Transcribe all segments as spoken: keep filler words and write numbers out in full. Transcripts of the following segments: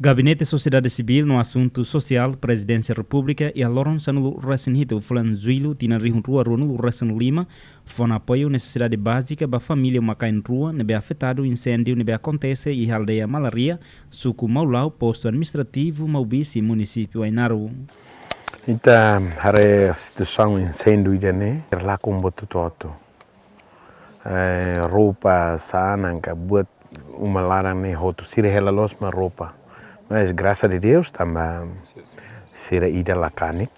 Gabinete Sosiedade Sivíl no Asuntu Sosiál Prezidénsia Repúblika iha loron sanulu-resin-hitu fulan Jullu tinan rihun rua ruanulu-resin-lima fó ona apoiu nesesidade bázika ba família uma-kain rua ne'ebé afetadu inséndiu ne'ebé akontese iha aldeia Malaria, suku Maulau, postu administrativu Maubisse, munisípiu Ainaro. Ita haree situasaun inséndiu ida-ne'e, lakon buat hotu-hotu. Eh, roupa, sa'anan ka buat uma laran ne'e hotu, sira hela loos mak roupa. Mas grasas a Deus tanba sira ida la kanek,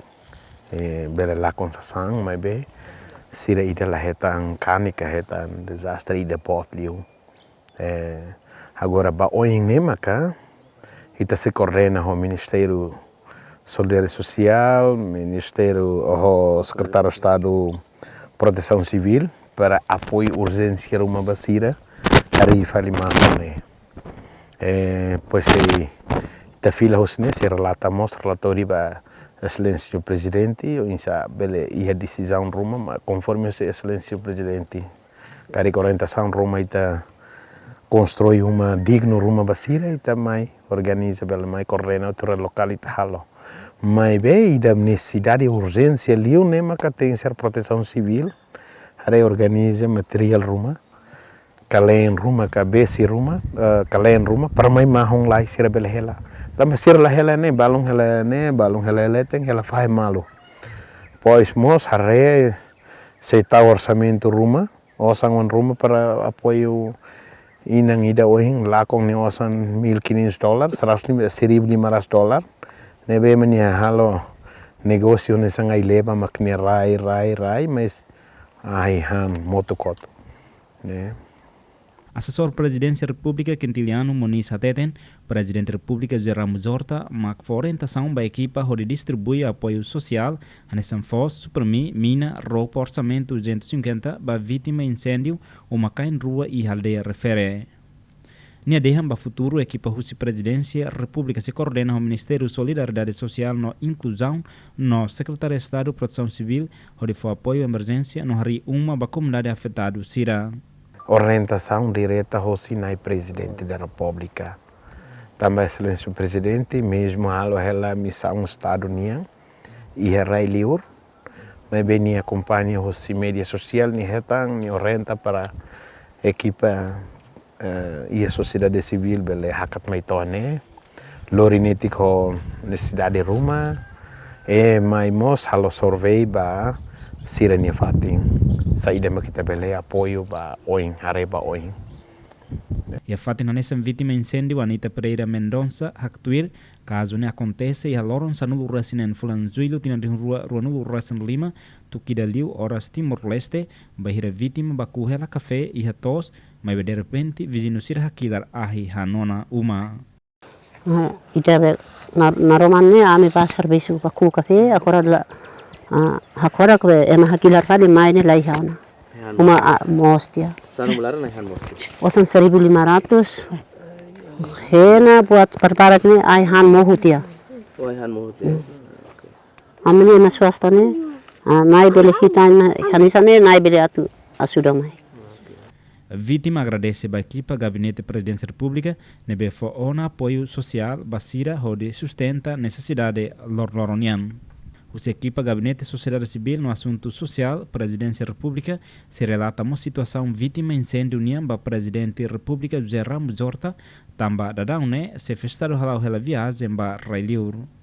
eh, bele lakon sasán, maibé sira ida la hetan kanek ka hetan dezastre ida boot liu. Eh, agora ba oin ne'e maka ita sei koordena ho Ministériu Solidariedade Sosiál, Ministériu ho Sekretáriu Estadu Protesaun Sivíl para apoiu urjénsia ruma ba sira harii fali mahon ne'e. Eh, pois sei ita fila husi ne'e, sei relata mós relatóriu ba Exelénsia Prezidente, oinsá bele iha desizaun ruma, mas konforme husi Exelénsia Prezidente karik orientasaun ruma ita konstrui uma dignu ruma ba sira, ita mai organiza, bele mai koordena, autoridade lokál ita halo. Maibé ida nesesidade urjénsia liu ne'e maka tenke ser Protesaun Sivíl, haree organiza materiál ruma, kaleen ruma, ka besi ruma, eh, kaleen ruma, para mai mahon lai sira bele hela. Tanba sira la hela ne'e, balun hela ne'e, balun hela leten, hela fahe malu. Pois mós haree sei tau orsamentu ruma, osan oan ruma para apoiu inan ida ohin, lakon nia osan mil quinhentos dólar, seratus lima, seribu lima ratus dólar. Ne'ebé mak nia halo negósiu ne'e sangai leba mak nia rai, rai, rai, mas ahi han motuk hotu, ne'e. Asesór Prezidénsia Repúblika Quintiliano Moniz hateten, Prezidente Repúblika José Ramos Horta mak fó orientasaun ba ekipa hodi distribui apoiu sosiál, hanesan foos, Supermi, mina, roupa, orsamentu duzentos e cinquenta ba vítima inséndiu uma-kain rua iha aldeia refere. Nia dehan ba futuru ekipa husi Prezidénsia Repúblika sei koordena ho Ministériu Solidariedade Sosiál no Inkluzaun no Sekretáriu Estadu Protesaun Sivíl hodi fó apoiu emerjénsia no harii uma ba komunidade afetadu sira. Orientasaun direta hosi Na'i Prezidente da Repúblika. Tanba Exelénsia Prezidente mezmu halo hela misaun Estadu nian iha rai-liur, maibé nia akompaña hosi média sosiál, nia hetan, nia orienta para ekipa, eh, iha sosiedade sivíl bele hakat mai to'o ne'e, lori netik ho nesesidade ruma, i mai mós halo survey ba sira-nia fatin. Saida mak ita bele apoiu ba oin, haree ba oin. Iha fatin hanesan vítima inséndiu Anita Pereira Mendonça haktuir, kazu ne'e akontese iha loron sanulu-resin-neen fulan Jullu tinan rihun rua ruanulu-resin-lima, tuku ida liu oras Timor-Leste, bainhira vítima baku hela kafé iha to'os, maibé derrepente viziñu sira hakilar ahi han ona uma. Ah, ida be, na, naroman ne'e ami bá servisu baku kafé, agora la, ah, agora ke ema hakilar fali mai ne'e la iha ona. Ai han. Uma, ah, moos tiha. Sanulu laran ai han moos tiha. Osan seribu lima ratus. Hena buat barbarak ne'e ai han mohu tiha. Oh, ai han mohu tiha. Hmm. Ah, oke. Ami ne'e ema swasta ne'e, ah, Na'i bele hitan, hanesan ne'e Na'i bele atu ajuda mai. Vítima agradese ba ekipa Gabinete Prezidénsia Repúblika ne'ebé fó ona apoiu sosiál ba sira hodi sustenta nesesidade loroloron nian. Husi ekipa Gabinete Sosiedade Sivíl no Asuntu Sosiál Prezidénsia Repúblika sei relata mós situasaun vítima inséndiu nian ba Prezidente Repúblika José Ramos Horta, tanba daudaun ne'e xefe Estadu hala'o hela viajen ba rai-liur.